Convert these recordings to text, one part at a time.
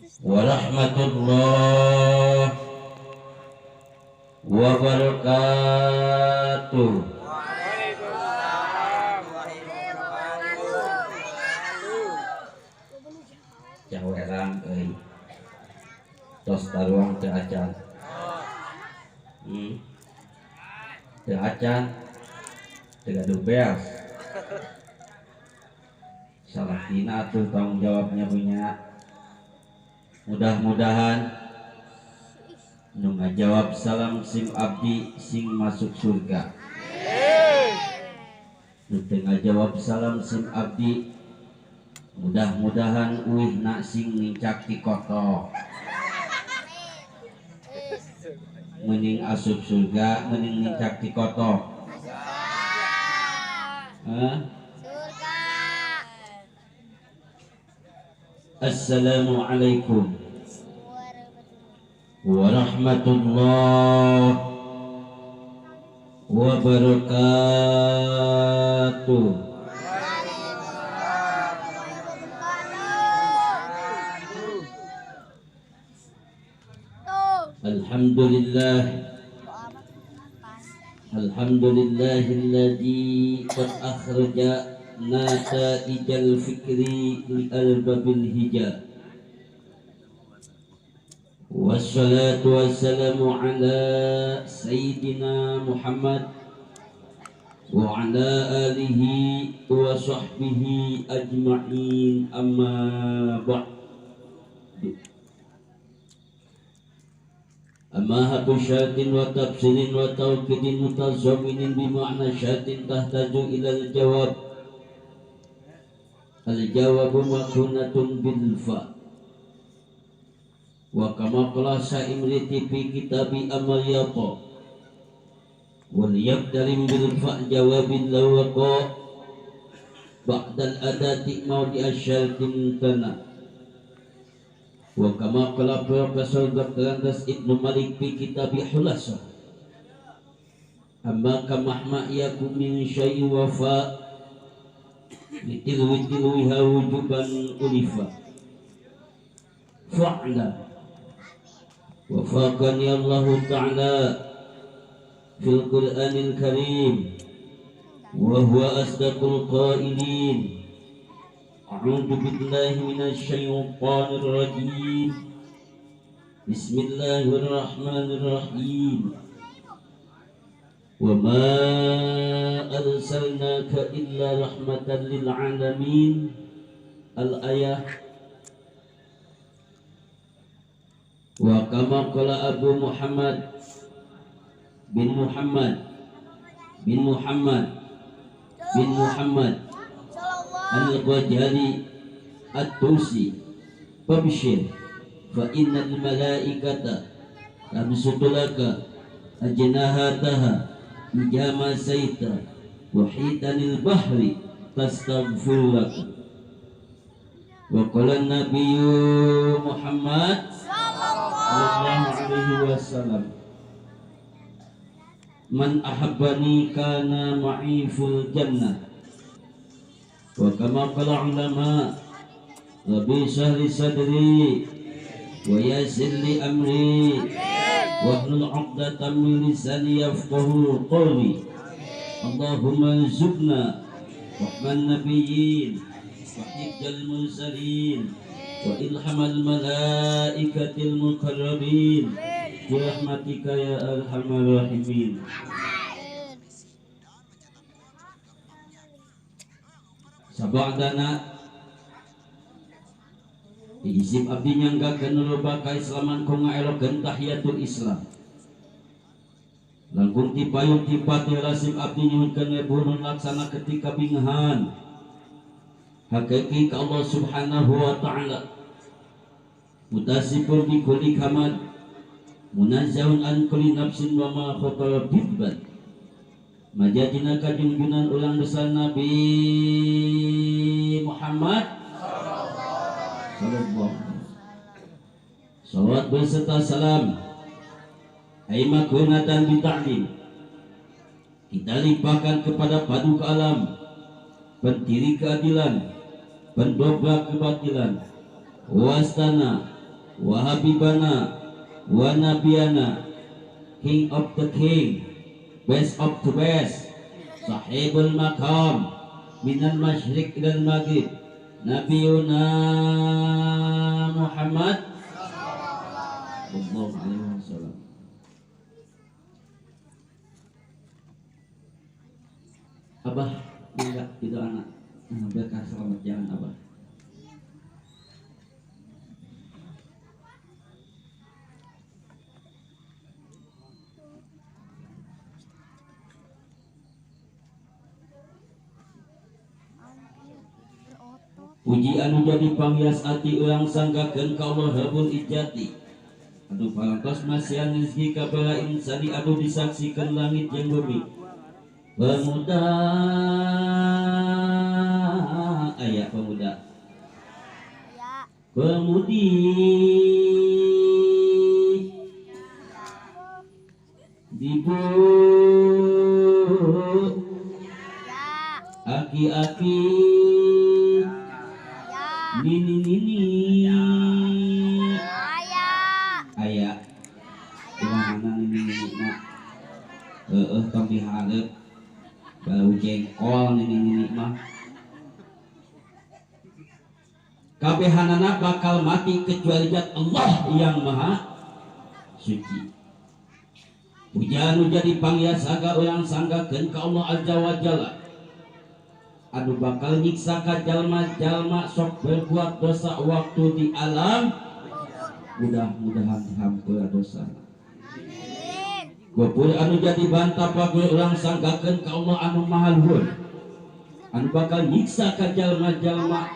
Warahmatullahi wabarakatuh. Waalaikumsalam warahmatullahi wabarakatuh. Cawerang euy. Tos taruang teu acan. Teu acan. Teu gaduh beas. Salahina tuh tanggung jawabnya punya. Mudah-mudahan nu ngajawab salam sim abdi sing masuk surga. Nu teu ngajawab salam sim abdi mudah-mudahan uihna sing nincak ti kotok. Mending asup surga, mending nincak ti kotok. Hah? Assalamualaikum warahmatullahi wabarakatuh. Alhamdulillah, alhamdulillahilladzi qad akhraja nataijal fikri li albabil hija. Wassalatu wassalamu ala sayyidina Muhammad wa ala alihi wa sahbihi ajma'in, amma ba'd. Amma hatu syatin wa tafsirin wa tawkidin mutazaminin bima'na syatin tahtaju ilal jawab. Al-jawabu makunatun bil fa. Wa kama qala Sa'imriti fi kitabi Amalyata wal yabdalim bil fa jawabin lawaqa ba'dal adati maudi asyartin tana. Wa kama qala Profesor Dr. Andes Ibnu Malik fi kitabi Hulasah amma kamahma yakum min syai'i wafa litilwi tilwiha wujuban ulifa fa'la wafaqani Allah Ta'ala fil Qur'anil Karim wa huwa asdaqul qailin. A'udzu billahi minasy syaithanir rajim. Bismillahirrahmanirrahim. Wa ma arsalnaka illa rahmatan lil alamin. Al-ayah. Wa kama qala Abu Muhammad bin Muhammad bin Muhammad bin Muhammad Al-Ghazali At-Tusi, Babshir fa innal malaikata tabsutu laka ajnahataha ijama saita wa hitanil bahri tastaghfir laka. Wa qala an-nabiyyu Muhammad sallallahu alaihi wasallam, man ahabbani kana ma'i fil jannah. Wa kama qala ulama, rabbi shrah li sadri wa yassir li amri wahlul 'uqdatam min lisani yafqahu qawli. Allahumma arzuqna rahman nabiyyin wa hibdal mursalin wa ilhamal malaikatil muqarrabin bi rahmatika ya arhamar rahimin. Sabadana diisip abdi nyanggakeun loba kaislaman ku ngaelokeun tahiyatul Islam. Langkung ti payung ti pati lasim abdi nyuhunkeun we bunun laksana ketika bingahan hakiki ka Allah Subhanahu wa ta'ala. Mutasifun bi kulli kamal munazzahun an kulli nafsin wa ma khatara bil. Majadina kajungjunan ulang besar Nabi Muhammad sallallahu alaihi wasallam. Salawat beserta salam ai makunatan bi ta'lim kita limpahkan kepada paduka alam, pendiri keadilan, pendobrak kebatilan, wastana wa habibana wa nabiyana, king of the king, best of the best, sahibul maqam minal masyriq ilal maghrib, nabiyuna Muhammad sallallahu alaihi wasallam. Abah enggak itu anak berkah selamat jalan abah. Puji anu jadi panghias ati urang sanggakeun ka Allah Rabbul Izzati. Anu parantos masihan rezeki ka para insani anu disaksikan langit jeung bumi. Pemuda aya pemuda. Pemudi dibu aki-aki nini nini aya mana nini nini nak tong dihareup bau jengkol nini nini mah kabehanana bakal mati kecuali zat Allah yang maha suci. Puja nu jadi pangyasaga urang sanggakeun ka Allah azza wa jalla anu bakal nyiksa ka jalma-jalma sok berbuat dosa waktu di alam, mudah-mudahan dihampura dosa. Gopur anu jadi bantah pagur urang sanggakeun ka Allah anu maha luhur anu bakal nyiksa ka jalma-jalma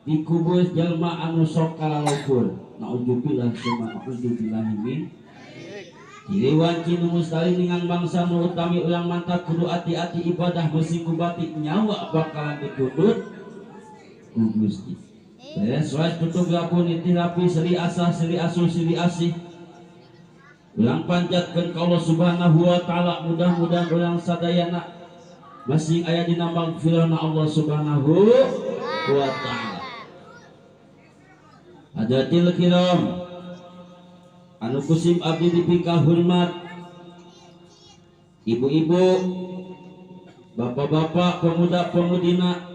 dikubur jalma anu sok kalalupur. Naudzubillah summa naudzubillahi min. Ciri wanci nu mustahil dengan bangsa nu utami urang mantap kudu hati-hati ibadah musing kubati nyawa bakalan dituntut ku Gusti. Beres wae tutup rapu nitih rapi seri asah seri asuh seri asih. Urang panjatkeun ka Allah Subhanahu wa taala, mudah-mudahan urang sadayana masih aya dina magfirahna Allah Subhanahu wa taala. Hadatil kiram anu kusim abdi dipika hormat ibu-ibu, bapak-bapak, pemuda-pemudina,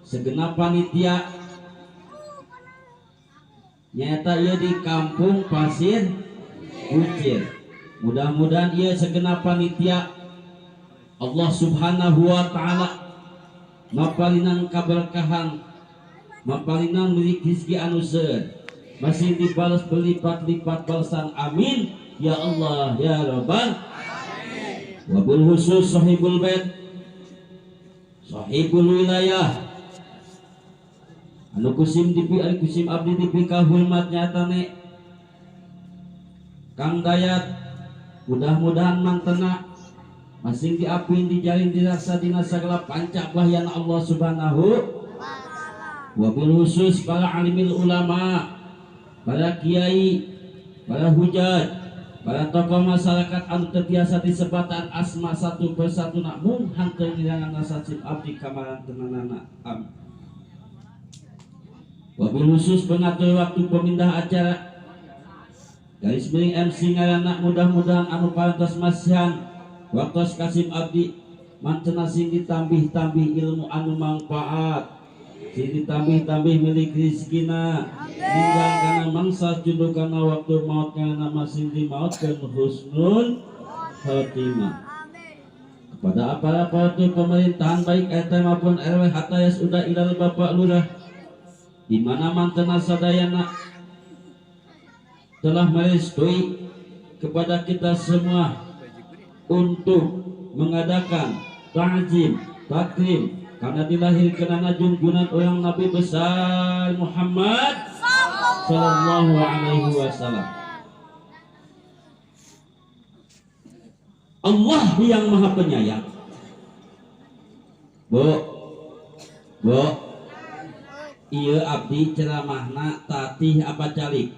segenap panitia nyata ieu di kampung Pasir Kucir. Mudah-mudahan ieu segenap panitia Allah Subhanahu wa taala mapalinan kaberkahan, mapalinan milik rezeki anu seueur, masih dibalas berlipat-lipat balasan. Amin ya Allah ya Rabbal alamin. Wabil khusus sahibul bait, sahibul wilayah anu kusim dipi anu kusim abdi dipika hormat nyatane Kang Dayat, mudah-mudahan mantena masing diapin dijalin dirasa dina sagala panca bahyana Allah Subhanahu wabil khusus para alimil ulama, para kiai, para hujat, para tokoh masyarakat anu teu disebatan asma satu persatu nak mung hanteu ngirangan nasib abdi kamaran tenanana. Amin. Wabil khusus pengatur waktu pemindah acara garis miring MC ngaranna, mudah-mudahan anu parantos masihan waktos kasim abdi mantena sing ditambih-tambih ilmu anu manfaat, sing ditambih-tambih milik rezekina, ninggang kana mangsa jodoh kana waktu maut kana masing dimautkeun husnul khotimah. Kepada aparat pemerintahan baik RT maupun RW hatta yasuda ilal Bapak Lurah di mana mantena sadayana telah merestui kepada kita semua untuk mengadakan ta'zim takrim karena dilahirkan junjungan orang Nabi besar Muhammad sallallahu alaihi wasallam. Allah yang Maha Penyayang. Bu, bu, iya abdi ceramahna tatih apa calik?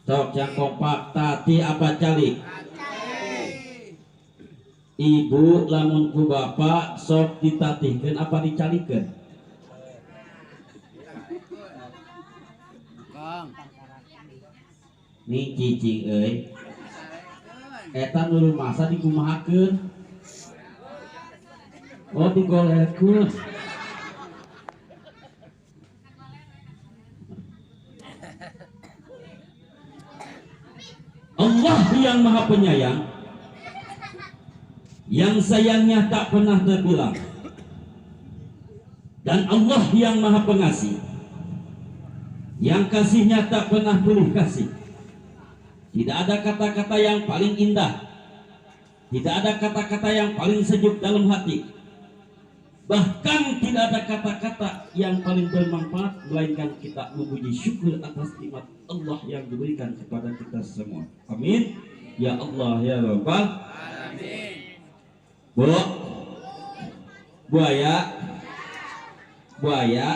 Sok yang kompak, tatih apa calik? Ibu lamun ku bapak sok ditatihkeun apa dicalikeun? Nih cicing euy. Eta nu rumasa dikumahakeun? Oh digolerkeun. Allah yang Maha Penyayang, yang sayangnya tak pernah terbilang, dan Allah yang Maha Pengasih, yang kasihnya tak pernah pulih kasih. Tidak ada kata-kata yang paling indah, tidak ada kata-kata yang paling sejuk dalam hati, bahkan tidak ada kata-kata yang paling bermanfaat melainkan kita memuji syukur atas nikmat Allah yang diberikan kepada kita semua. Amin. Ya Allah ya Rabbal Alamin. Bu, buaya, buaya,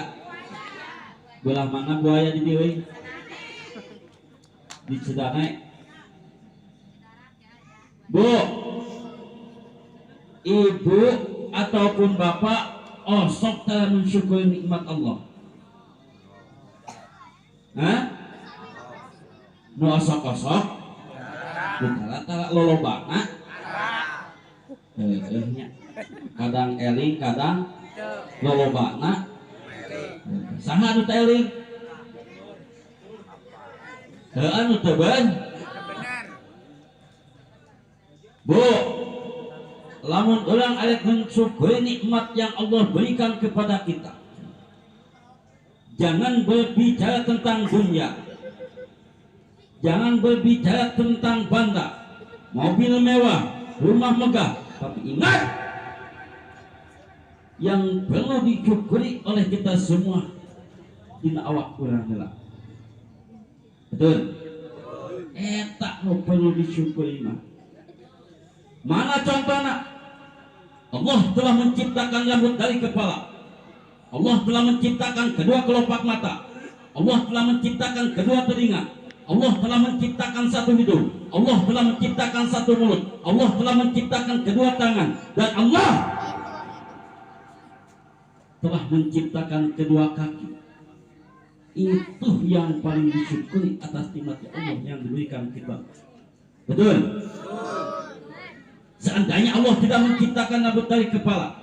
belah mana buaya di dieu? Di Cidanai. Bu, ibu ataupun bapak osok telah mensyukuri nikmat Allah. Hah? Nu osok-osok tara lolobana. Nya. Kadang eling, kadang lolobana. Saha anu teu eling? Heuh anu teu bener. Bu, lamun urang arek mensyukuri nikmat yang Allah berikan kepada kita, jangan berbicara tentang dunia, jangan berbicara tentang banda, mobil mewah, rumah megah, tapi ingat yang perlu disyukuri oleh kita semua dina awak urang heula. Betul? Eta nu perlu disyukuri mah. Mana contohnya? Allah telah menciptakan rambut dari kepala, Allah telah menciptakan kedua kelopak mata, Allah telah menciptakan kedua telinga, Allah telah menciptakan satu hidung, Allah telah menciptakan satu mulut, Allah telah menciptakan kedua tangan, dan Allah telah menciptakan kedua kaki. Itu yang paling disyukuri atas nikmat Allah yang diberikan kita. Betul? Seandainya Allah tidak menciptakan rambut dari kepala,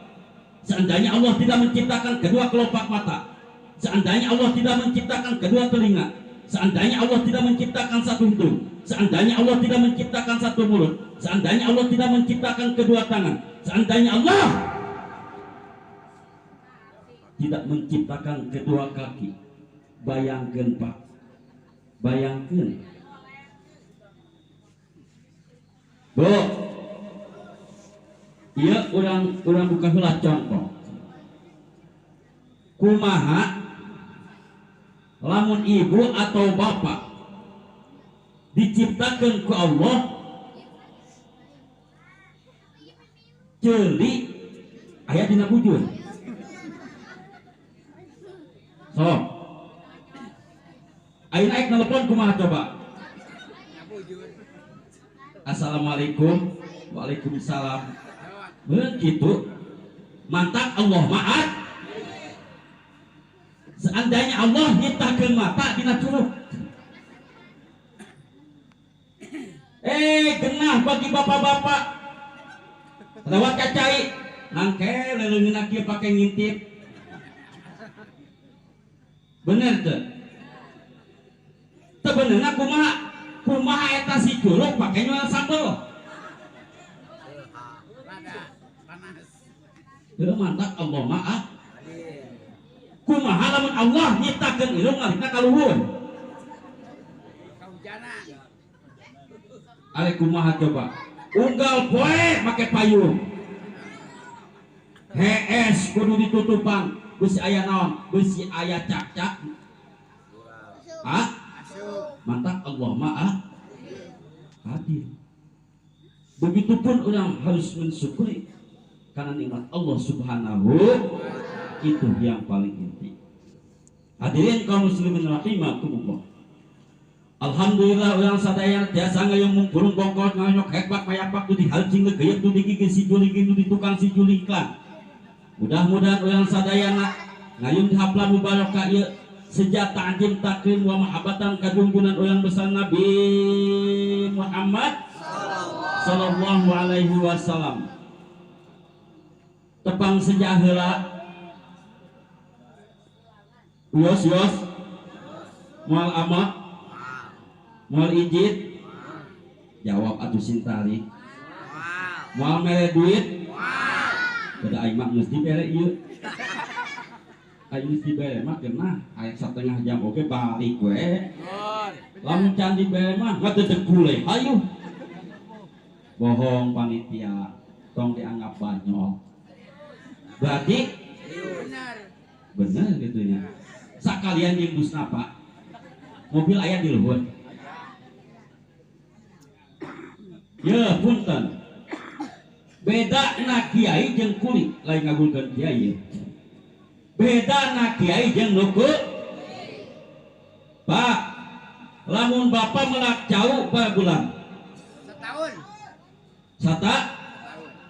seandainya Allah tidak menciptakan kedua kelopak mata, seandainya Allah tidak menciptakan kedua telinga, seandainya Allah tidak menciptakan satu hidung, seandainya Allah tidak menciptakan satu mulut, seandainya Allah tidak menciptakan kedua tangan, seandainya Allah tidak menciptakan kedua kaki, bayangkan Pak, bayangkan. Bu, iya urang buka heula contoh. Kumaha lamun ibu atau bapak diciptakan ku Allah ceuli aya dina bujur. So, ayeuna aik nelpon kumaha coba? Assalamualaikum. Waalaikumsalam. Begitu mantap Allah maaf. Seandainya Allah nyiptakeun mata dina curug, genah bagi bapak-bapak lewat kacai nangke leleungeunna kieu pake ngintip. Bener teu? Teu benerna kumaha? Kumaha eta si curug pake nyual sambel? Heuh mantap Allah maaf. Kumaha lamun Allah nyiptakeun irung ngalihna ka luhur? Arek kumaha coba? Unggal poe make payung. Hees kudu ditutupan, beusi aya naon? Beusi aya cak-cak. Ah? Mantap Allah maaf. Adil. Begitupun orang harus mensyukuri karena nikmat Allah Subhanahu itu yang paling inti. Hadirin kaum muslimin rahimakumullah. Alhamdulillah orang sadaya tiasa ngayung mungkurung bongkot ngayok hekbak mayapak tu dihalcing legeyek tu digigit si juling tu di tukang si juling iklan. Mudah-mudahan orang sadayana ngayung hapla mubarokah ieu Sejak ta'zim takrim wa mahabbatan kajunggunan orang besar Nabi Muhammad sallallahu alaihi wasallam. Tepang sejak heula yos yos moal ama moal ijid jawab atuh sintari moal mere duit beda aing mah geus dibere ieu. Aing geus dibere mah keunah aya setengah jam oge balik we. Lamun can dibere mah ngadedeg gule hayu. Bohong panitia tong dianggap banyol. Berarti bener gitu nya. Sakalian jeung busna Pak. Mobil aya di luhur. Ye punten. Beda na kiai jeung kuli lain ngagulkeun kiai. Beda na kiai jeung nu Pak, lamun bapak melak jauh berapa bulan? Setahun. Sata?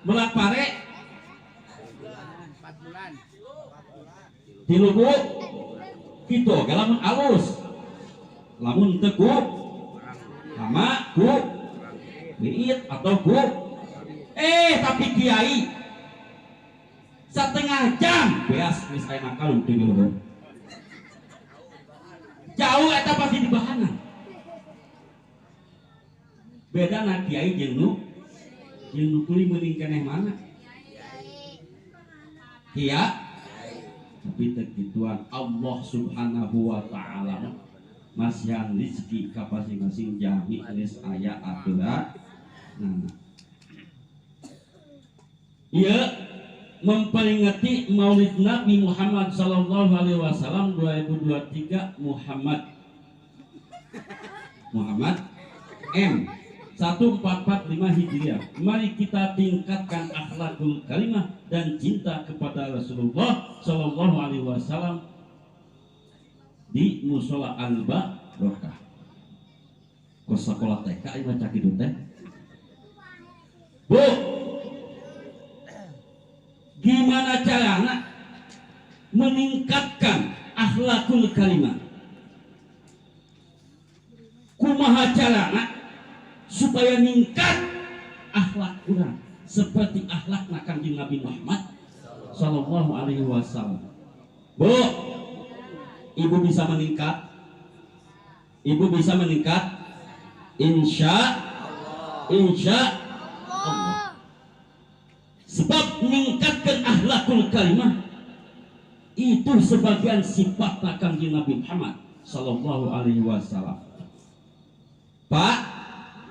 Melak pare? 4 bulan. Tilu bu? Kitu oge lamun alus. Lamun teu ku sama ku liit atau ku tapi kiai setengah jam beas geus aya nakal teu luhur. Jauh eta pasti dibahanan. Beda na kiai jeung nu kuli meuning keneh mana? Kia tapi teu kituan Allah Subhanahu wa taala masihan rezeki ka masing-masing jami geus aya aturan. Nah, iya memperingati Maulid Nabi Muhammad sallallahu alaihi wasallam 2023 Muhammad M 1445 Hijriah. Mari kita tingkatkan akhlakul karimah dan cinta kepada Rasulullah sallallahu alaihi wasallam di musola Al-Barokah. Kos sekolah TK ieu maca kitu teh. Bu, gimana carana meningkatkan akhlakul karimah? Kumaha carana supaya ningkat akhlak urang seperti akhlak Kanjeng Nabi Muhammad sallallahu alaihi wasallam. Bu, ibu bisa meningkat? Ibu bisa meningkat? Insya Allah. Sebab meningkatkan akhlakul karimah itu sebagian sifat Kanjeng Nabi Muhammad sallallahu alaihi wasallam. Pak,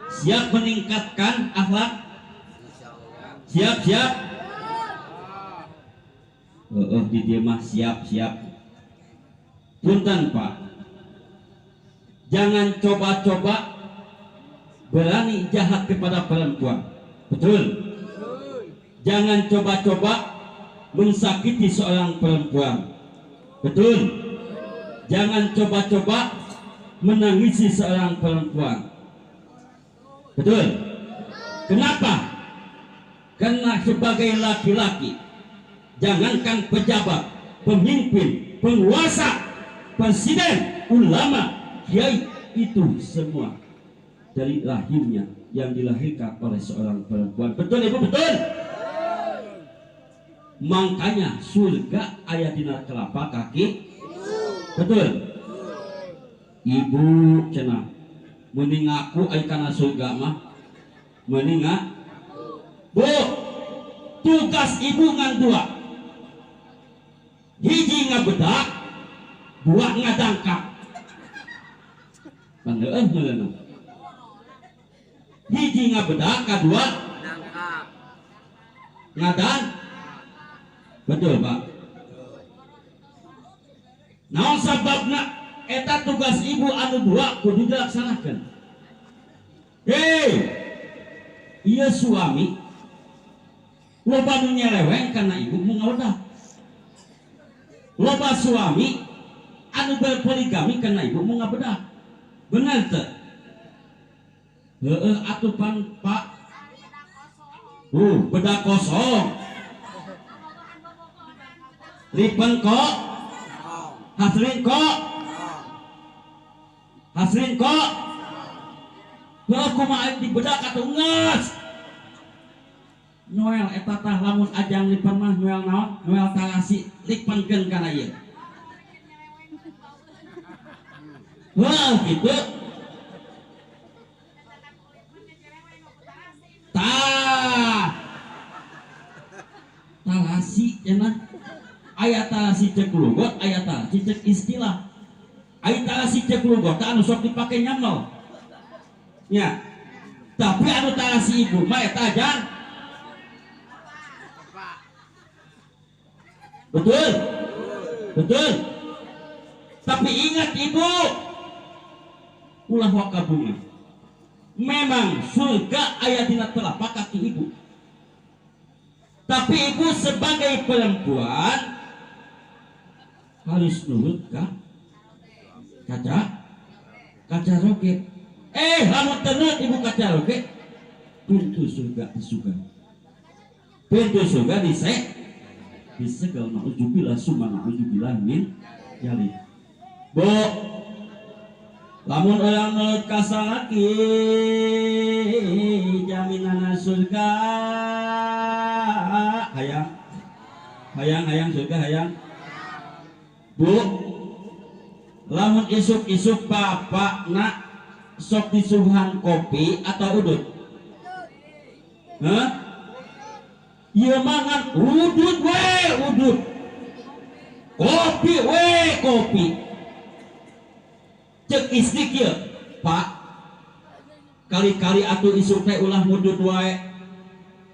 siap meningkatkan akhlak? Siap, siap. Di dia mah siap, siap. Punten Pak, jangan coba-coba berani jahat kepada perempuan. Betul? Jangan coba-coba mensakiti seorang perempuan. Betul? Jangan coba-coba menangisi seorang perempuan. Betul? Kenapa? Karena sebagai laki-laki, jangankan pejabat, pemimpin, penguasa, presiden, ulama, kiai, itu semua dari rahimnya yang dilahirkan oleh seorang perempuan. Betul ibu? Betul? Makanya surga aya dina kelapa kaki. Betul? Ibu cenah mending ngaku aya kana surga mah mending. Bu, tugas ibu ngan dua. Hiji ngabedak, dua ngadangkak. Paneueun meureun. Hiji ngabedak, kadua ngadan. Betul Pak? Naon sababna eta tugas ibu anu dua kudu dilaksanakeun. Hei, ieu suami loba nu nyeleweng karena ibu mau ngawedah. Loba suami anu berpoligami karena ibu mau ngabedah. Bener teu? Heeh atuh pan Pak. Bedah kosong. Lipen kok, hasilin kok. Hasrin kok. Heuh kumaha dibedak atuh geus. Noel eta tah lamun ajang lipen mah noel naon? Noel tarasi lipenkeun kana ieu. Wah gitu. Tah. Tarasi cenah. Aya tarasi cek lugot, aya tarasi cek istilah. Aya tarasi cek lugot anu sok dipake nyamel. Nya. Tapi anu tarasi ibu mah eta ajang. Betul? Betul. Tapi ingat ibu, ulah wakabunga. Memang surga aya dina telapak kaki ibu. Tapi ibu sebagai perempuan harus nurut ka kaca roge. Lamun teu nurut ibu kaca roge, pintu surga disuga. Pintu surga disegel. Na'udzubillah summa na'udzubillah min dzalik. Bu, lamun urang nurut ka salaki jaminanna surga. Hayang hayang hayang surga hayang. Bu, lamun isuk-isuk bapak nak sok disuguhan kopi atau udut? Hah? Ieu mah udut we, udut. Kopi we, kopi. Cek istri kieu, Pak. Kali-kali atuh isuk teh ulah ngudut wae.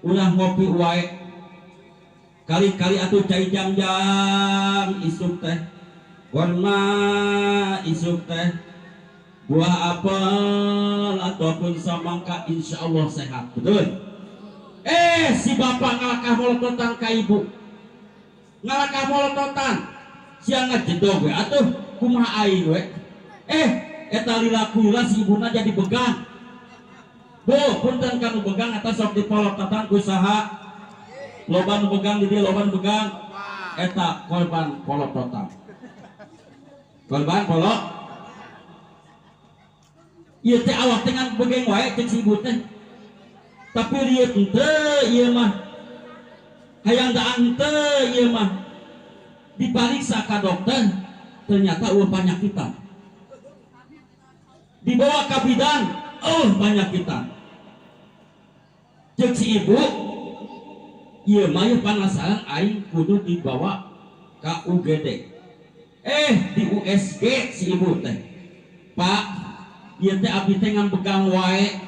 Ulah ngopi wae. Kali-kali atuh cai jang-jang isuk teh. Korma isuk teh. Buah apel ataupun samangka insyaallah sehat. Betul? Si bapak ngalakah molototan ka ibu. Ngalakah molototan. Sia ngajedog we atuh kumaha aing we. Eta lila-kula si ibuna jadi begang. Bu, punten kanu begang eta sok dipolototan ku saha? Loba nu begang di dieu, loba nu begang. Eta korban polototan. Korban polok. Ieu teh awak teh ngan begeng wae cek si ibu teh. Tapi lieu henteu ieu mah. Hayang daang henteu ieu mah. Dipariksa ka dokter, ternyata eueuh panyakitan. Dibawa ka bidan, oh panyakitan. Cek si ibu, ieu mah ieu panasaran aing kudu dibawa ka UGD. Di USG si ibu teh. Pak, ieu teh abdi teh ngan begang wae,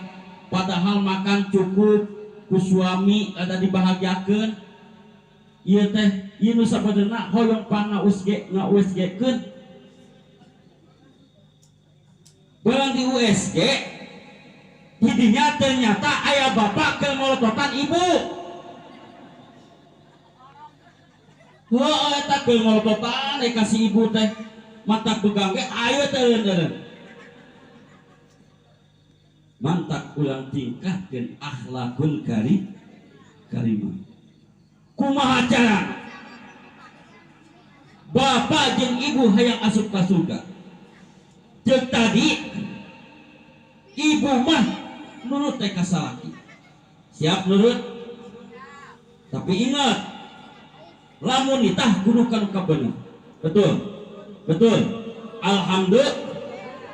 padahal makan cukup ku suami ada dibahagiakeun. Ieu teh ieu nu sabenerna hoyong pang nga-USG, nga-USG-keun. Barang di USG, didinya ternyata ayah bapak keur molototan ibu. Heuh eta keur molototan ka si ibu teh mantak begang ge ayo teh eureun. Mantak ulang tingkahkeun akhlakul karimah. Kumaha cara? Bapak jeung ibu hayang asup ka surga. Jeung tadi ibu mah nurut teh ka salaki. Siap nurut? Tapi ingat, lamun nitah kudu kanu kabener. Betul? Betul. Alhamdulillah.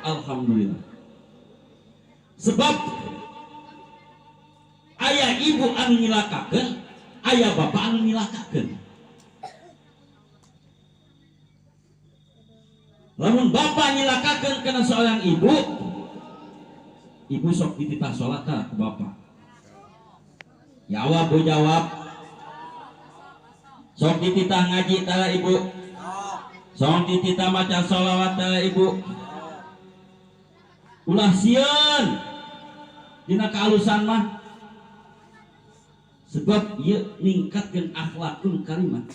Alhamdulillah. Sebab ayah ibu anu nyilakakeun, ayah bapak anu nyilakakeun. Lamun bapak nyilakakeun kana seorang ibu, ibu sok dititah salat ka ku bapak. Jawab bu, jawab. Sok dititah ngaji tara ibu. Sok dititah maca sholawat tara ibu. Ulah sieun dina kaalusan mah. Sebab ieu ningkatkeun akhlakul karimah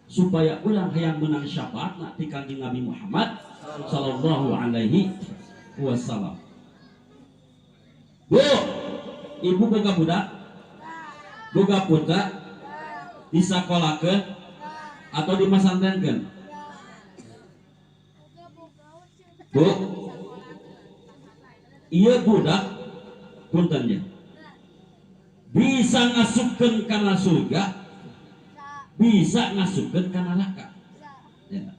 supaya urang hayang menang syafaatna ti Kanjeng Nabi Muhammad sallallahu alaihi wasallam. Bu, ibu boga budak, boga putra, disakolakeun atau dimasantrenkeun? Bu, Ieu budak punten nya bisa ngasupkeun kana surga, bisa ngasupkeun kana neraka. Ya.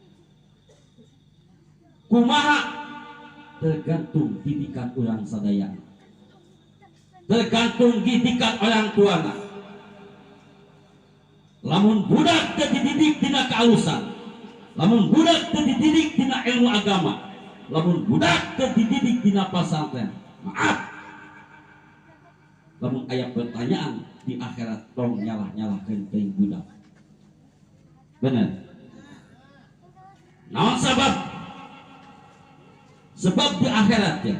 Kumaha tergantung didikan urang sadaya, tergantung didikan orang tuana. Lamun budak teu dididik dina kealusan, lamun budak teu dididik dina ilmu agama, lamun budak teu dididik dina pasantren, maaf, lamun aya pertanyaan di akhirat tong nyalah-nyalahkeun teuing budak. Bener. Naon sabab? Sebab di akhirat ya,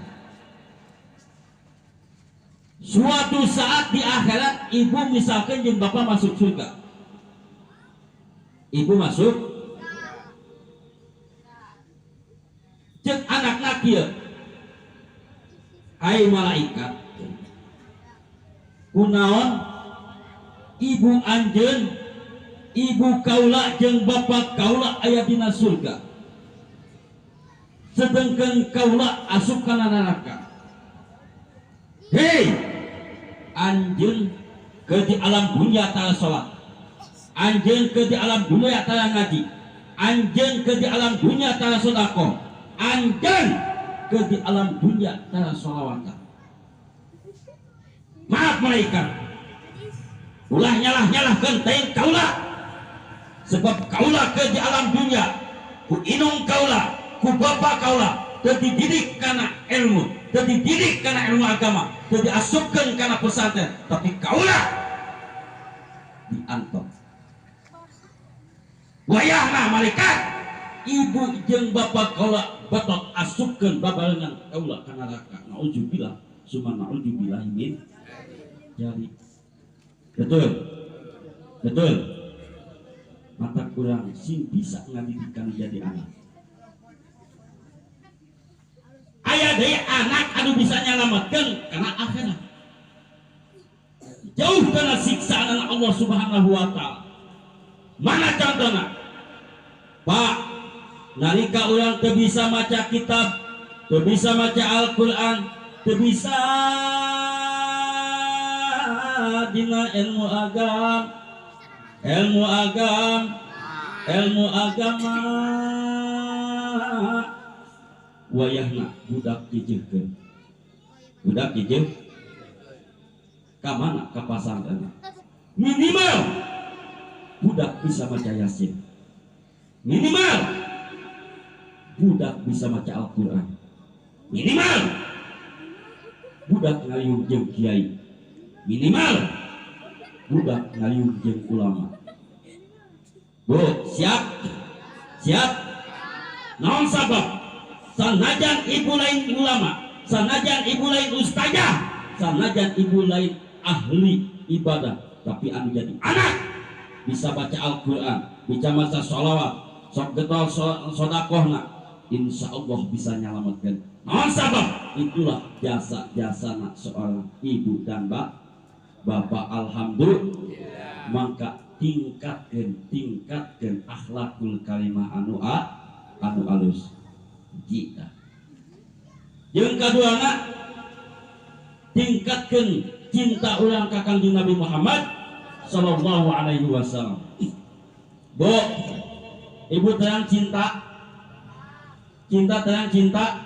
suatu saat di akhirat ibu misalkan jeung bapak masuk surga, ibu masuk, cek anakna kieu, hai malaikat, kunaon ibu anjeun, ibu kaula jeung bapak kaula aya dina surga, sedengkeun kaula asup kana neraka. Hei anjeun ke di alam dunia tara salat, anjeun ke di alam dunia tara ngaji, anjeun ke di alam dunia tara sedekah, anjeun ke di alam dunia tara sholawatan. Maaf malaikat, ulah nyalah-nyalahkeun teuing kaula, sebab kaula ke di alam dunia ku inung kaula, ku bapak kaula teu dididik kana ilmu, teu dididik kana ilmu agama, teu diasupkeun kana pesantren, tapi kaula diantok. Wayahna malaikat, ibu jeung bapak kaula betot asupkeun babarengan kaula kana neraka. Naudzubillah summa naudzubillah min jari. Betul, betul. Mata kurang sing bisa ngadidikan jadi anak. Aya deui anak anu bisa nyalametkeun kana akhirat, jauh kana siksaan Allah Subhanahu wa taala. Mana contohna? Pak, nalika urang teu bisa maca kitab, teu bisa maca Al-Qur'an, teu bisa dina ilmu agama, ilmu agama, ilmu agama, wayahna budak dijeuhkeun, budak dijeuh ka mana? Ka pasantren. Minimal budak bisa maca Yasin, minimal budak bisa maca Al-Qur'an, minimal budak ngayung jeung kiai, minimal budak ngayung jeung ulama. Bu, siap? Siap? Naon sabab? Sanajan ibu lain ulama, sanajan ibu lain ustazah, sanajan ibu lain ahli ibadah, tapi anu jadi anak bisa baca Al-Qur'an, bisa maca sholawat, sok getol sodakohna, insya Allah bisa nyelamatkan. Naon sabab? Itulah jasa-jasana seorang ibu dan bapak. Alhamdulillah. Maka tingkatkan akhlakul karimah anu anu alus. Jika yang kaduana, tingkatkan cinta urang ka Kangjeng Nabi Muhammad sallallahu alaihi wasallam. Bu, ibu terang cinta, cinta terang cinta,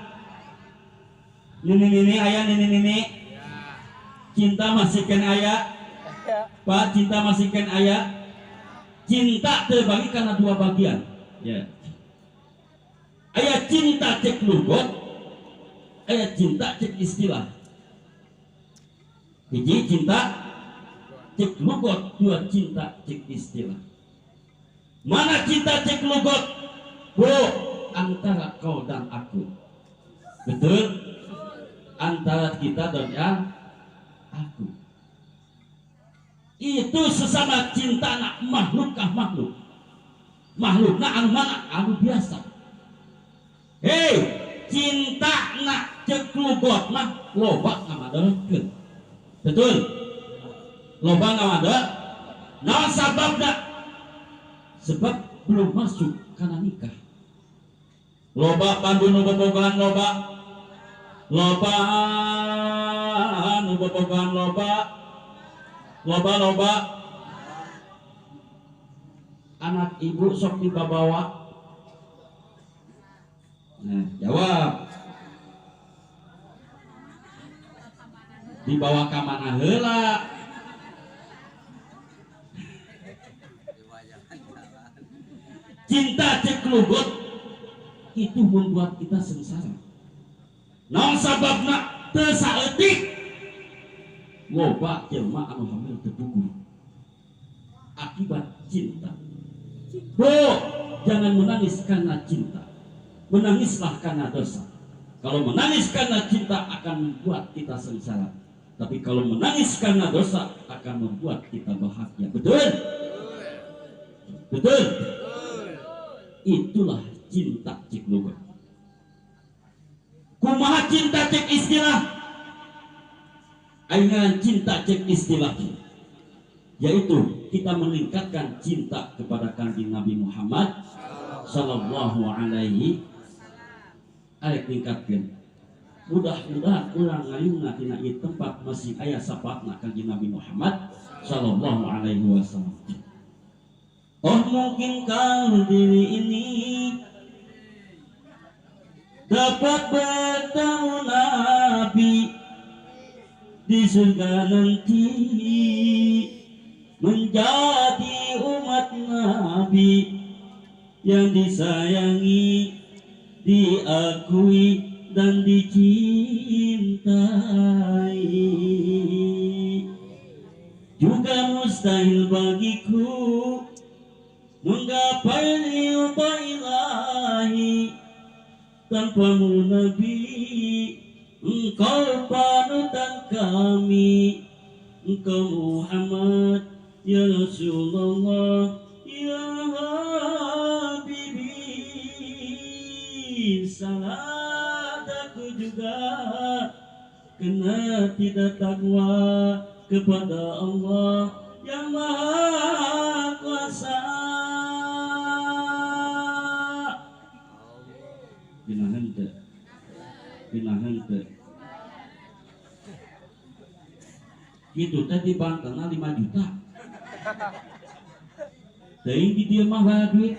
nini nini ayah, nini nini, cinta masihkan ayah, Pak, cinta masihkan ayah. Cinta terbagi karena dua bagian. Ya. Ayah cinta cek lugot, ayah cinta cek istilah. Hiji cinta cek lugot, dua cinta cek istilah. Mana cinta cek lugot? Bu, antara kau dan aku. Betul? Antara kita dan ya aku. Itu sesama cinta anak makhluk kah makhluk. Makhluk nak anu mana? Anu biasa. Hei, cinta nak cek lugot mah loba ngamadorotkeun. Betul? Loba ngamador. Naon sababna? Sebab belum masuk karena nikah. Loba pandu nu bobogohan loba. Loba nu bobogohan loba. Loba loba. Anak ibu sok dibabawa. Nah, jawab. Dibawa ka mana heula? Cinta cek lugut itu membuat kita sengsara. Naon sababna teu saeutik loba jelema anu hamil teu puguh akibat cinta. Bu, jangan menangis karena cinta. Menangislah karena dosa. Kalau menangis karena cinta akan membuat kita sengsara. Tapi kalau menangis karena dosa akan membuat kita bahagia. Betul? Betul? Itulah cinta cek lugat. Kumaha cinta cek istilah? Ayeuna cinta cek istilah, yaitu kita meningkatkan cinta kepada Kanjeng Nabi Muhammad sallallahu alaihi arek tingkatkeun. Mudah-mudahan urang ngayungna dina ieu tempat masih aya syafaatna Kanjeng Nabi Muhammad sallallahu alaihi wasallam. Oh, mungkinkah diri ini dapat bertemu Nabi di surga nanti, menjadi umat Nabi yang disayangi, diakui dan dicintai. Juga mustahil bagiku menggapai ridha ilahi tanpamu Nabi, engkau panutan kami, engkau Muhammad ya Rasulullah ya Habibi. Salat aku juga kena tidak takwa kepada Allah yang Maha Kuasa. Binahan teu, binahan teu. Kitu teh di Bantenna 5 juta. Teuing di dieu mah bae duit.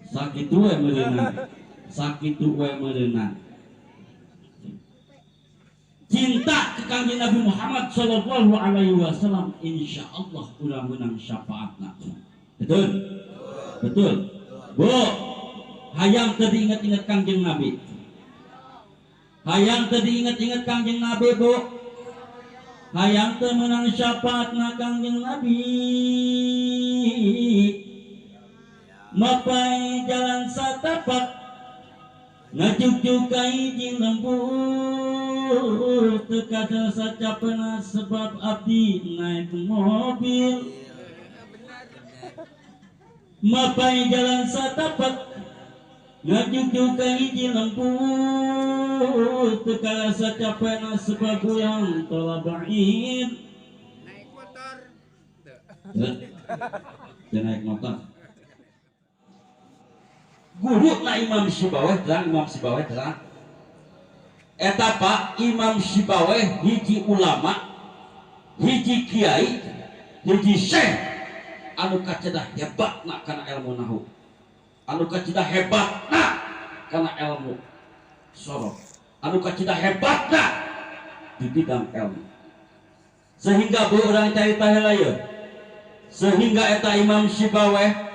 Sakitu we meureunna. Sakitu we meureunna. Cinta ke Kanjeng Nabi Muhammad sallallahu alaihi wasallam, insyaallah urang menang syafaatna. Betul? Betul. Bu, hayang teu diinget-inget Kanjeng Nabi. Hayang teu diinget-inget Kanjeng Nabi, Bu. Hayang teu menang syafaatna Kanjeng Nabi. Mapai jalan satapak ngajuk-juk ka hiji lembur, teu kadal sacapena sebab abdi naik mobil. Mapai jalan satapak ngajuk-juk ka hiji lembur, teu kadal sacapena sebab urang tolak ba'ir. Naik motor. Teu naik motor. Guru na Imam Sibaweh terang, Imam Sibaweh terang. Eta Pak Imam Sibaweh hiji ulama, hiji kiai, hiji syekh anu kacedah hebatna kana ilmu nahwu, anu kacedah hebatna kana ilmu sorof, anu kacedah hebatna di bidang ilmu. Sehingga bu urang carita heula ieu. Sehingga eta Imam Sibaweh,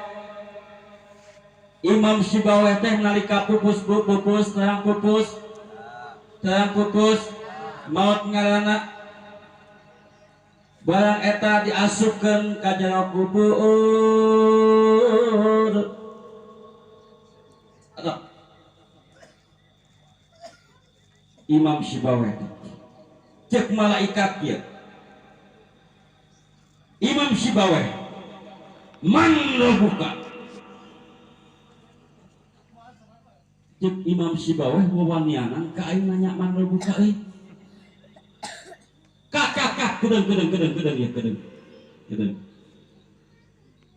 Imam Sibaweh teh nalika pupus, bu, pupus, terang pupus, terang pupus, maut ngaranna. Barang eta diasupkeun ka jero kubur. Aduh. Imam Sibaweh teh cek malaikat ieu. Imam Sibaweh man robuka. Cek Imam Sibaweh wawanianan ka aing nanya man robuka euy. Kak kak kak kedeung kedeung kedeung kedeung ya kedeung. Kedeung.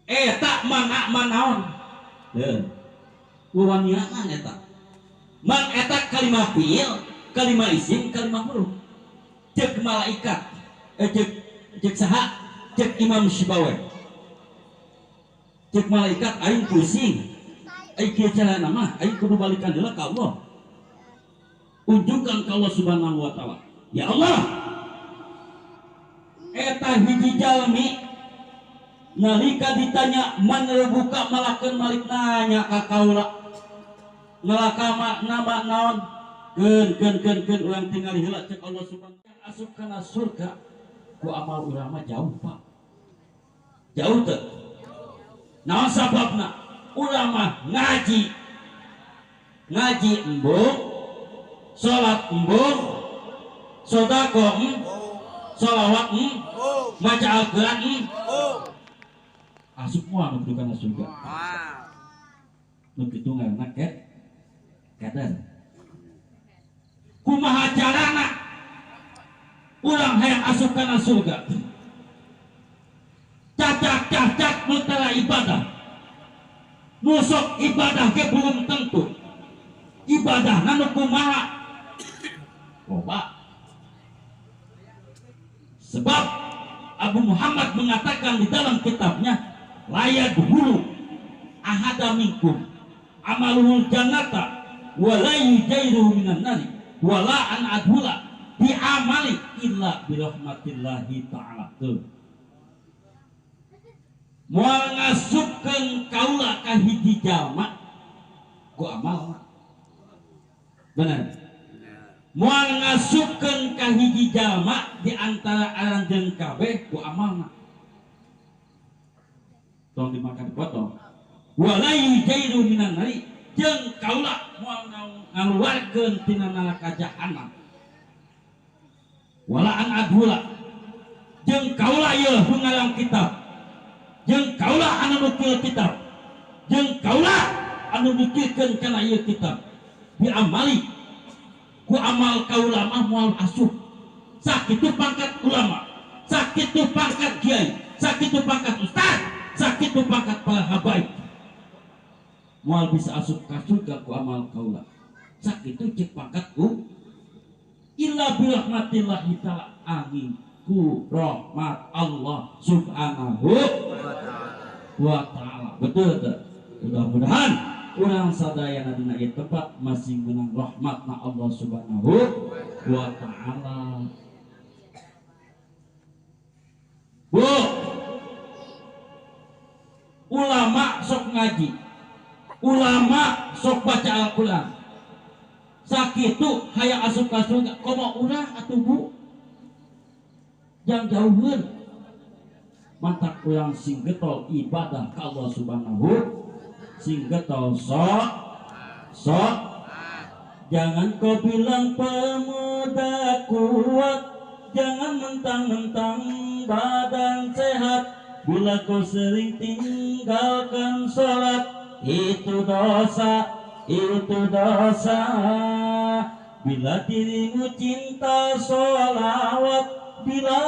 Eta mana manaon? Heuh. Wawanianan eta. Mang eta kalimah fiil, kalimah isim, kalimah huruf. Cek malaikat, cek saha, cek Imam Syibawe. Cek malaikat aing pusing. Aing kieu carana mah aing kudu balikan heula ka Allah. Unjukkan ka Allah Subhanahu wa taala. Ya Allah. Eta hiji jalmi nalika ditanya man rebuka malakeun malik nanya ka kaula. Ngelakama nama naon keun keun keun keun urang tingali heula cek Allah Subhanahu wa taala asup kana surga ku amal urang mah jauh Pak. Jauh teu? Naon sababna? Urang mah ngaji. Ngaji embung, salat embung, sedekah embung, sholawat embung, maca Al-Qur'an embung. Asup moal nu kana surga. Nu kitu ngaranna kadar. Kumaha carana urang hayang asup kana surga? Cacak-cacak nu tara ibadah. Nu sok ibadah ge belum tentu. Ibadahna nu kumaha? Loba. Sebab Abu Muhammad mengatakan di dalam kitabnya, la yadkhulu ahada minkum amaluhul jannata wala yujairuhu minan nari wala an adhula bi amali illa bi rahmatillahi ta'ala. Tuh. Moal ngasupkeun kaula ka hiji jalma ku amal. Bener. Moal ngasupkeun ka hiji jalma di antara aranjeun kabeh ku amalna. Tong dimakan dipotong. Wala yujairu minan nari jeung kaula moal ngaluarkeun tina neraka jahanam. Wala an adhula jeung kaula ieu pengarang kitab, jeung kaula anu nukil kitab, jeung kaula anu mikirkeun kana ieu kitab bi amali ku amal kaula mah moal asup. Sakitu pangkat ulama, sakitu pangkat kiai, sakitu pangkat ustaz, sakitu pangkat para habaib moal bisa asup ka surga ku amal kaula. Sakitu cek pangkatku illa bi rahmatillahi ta'ala, angin ku rahmat Allah Subhanahu wa ta'ala. Betul teu? Mudah-mudahan urang sadayana dina ieu tempat masing menang rahmatna Allah Subhanahu wa ta'ala. Bu, ulama sok ngaji, ulama sok baca Al-Qur'an, sakitu hayang asup ka surga komo urang atuh Bu, jang jauheun mantak urang sing getol ibadah ka Allah Subhanahu, sing getol sok sok. Jangan kau bilang pemuda kuat, jangan mentang-mentang badan sehat, bila kau sering tinggalkan sholat itu dosa, itu dosa. Bila dirimu cinta sholawat, bila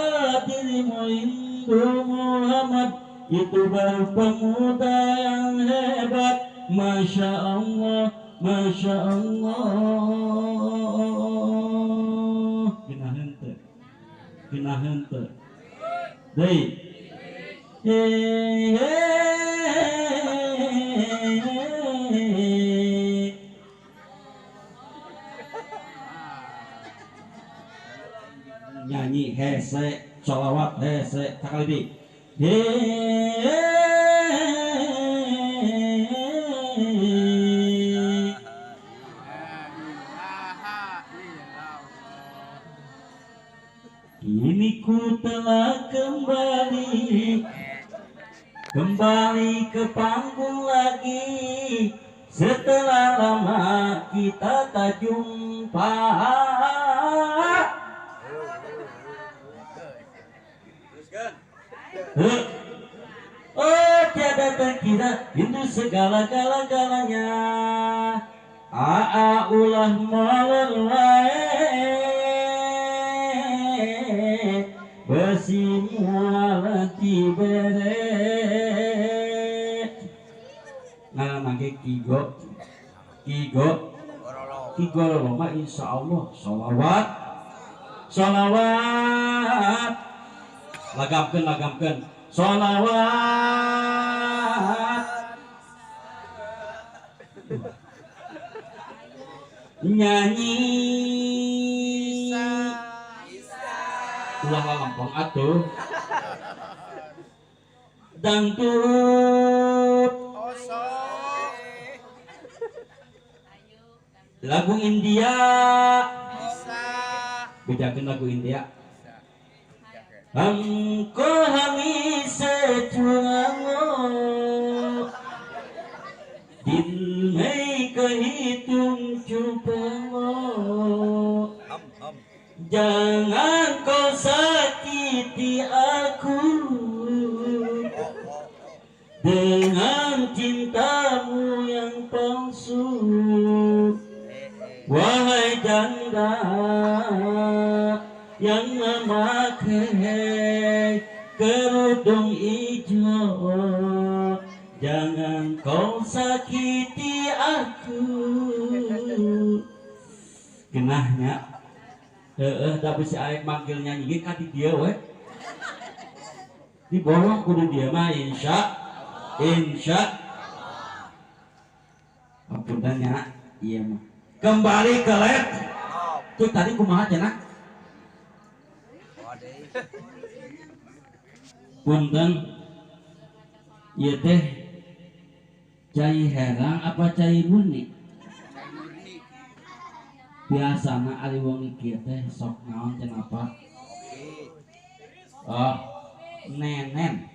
dirimu rindu Muhammad, itu baru pemuda yang hebat. Masya Allah, Masya Allah. Kena henteu, kena henteu. Deui. Nyanyi hese, sholawat hese, sakali deui. Kini ku telah kembali, kembali ke panggung lagi. Setelah lama kita tak jumpa. Oh tiada terkira itu segala-gala-galanya. Aa ulah molor wae, besi mual dibere. Ngaranna ge Kigo, Kigo Ki Gololo mah insyaallah sholawat sholawat lagamkeun lagamkeun sholawat nyanyi ulah lalampong atuh dangdut lagu India bedakan lagu India हमको हमी से चुराओ दिल में कहीं तुम छुपाओ jangan kau sakiti aku dengan cintamu yang palsu wahai janda yang memakai kerudung hijau jangan kau sakiti aku genahnya heeh tapi si arek manggil nyanyi ge ka di dieu we diborong kudu dia mah insya insya ampun nya ieu mah kembali ke lab tuh tadi kumaha cenah punten ieu teh cai herang apa cai murni biasana ari wong iki teh sok naon cenah apa oh nenen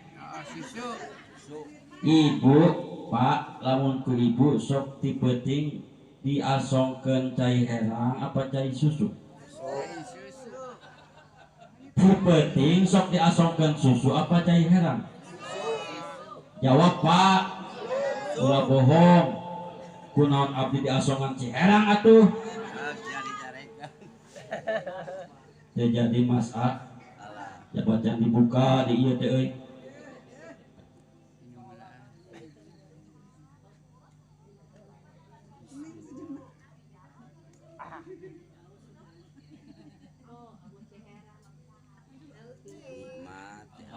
ibu pak lamun ku ibu sok ti peuting diasongkeun cai herang apa cai susu ti peuting sok diasongkeun susu apa cai herang jawab pak ulah bohong kunaon abdi diasongan ci herang atuh jadi mas A jabatan dibuka di ieu teh euy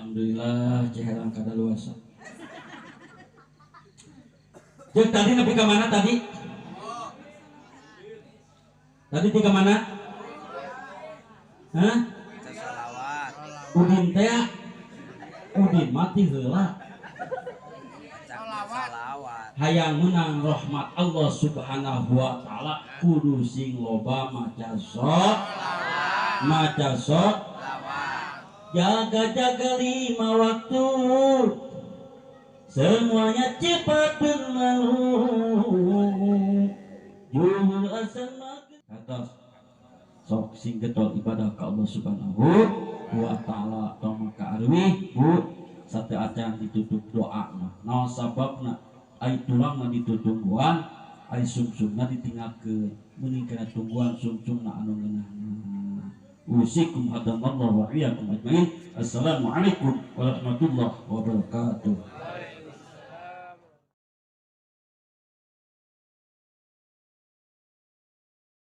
alhamdulillah ciherang kadaluarsa. Jeung tadi nepi ka mana tadi? Tadi di mana? Hah? Udin teh Udin mati heula. Hayang menang rahmat Allah Subhanahu wa taala kudu sing loba maca maca jaga-jaga 5 waktu semuanya cepat berlalu juhur asal maghrib atas sok sing getol ibadah ka Allah Subhanahu wa taala tong ka arwih bu sate acan ditutup doa mah naon sababna ai tulangna ditutungguan ai sumsumna ditinggalkeun meuning kana tungguan sumsumna anu ngeunahna. Usikum hadanallahu wa iyyakum ajmain. Assalamualaikum warahmatullahi wabarakatuh.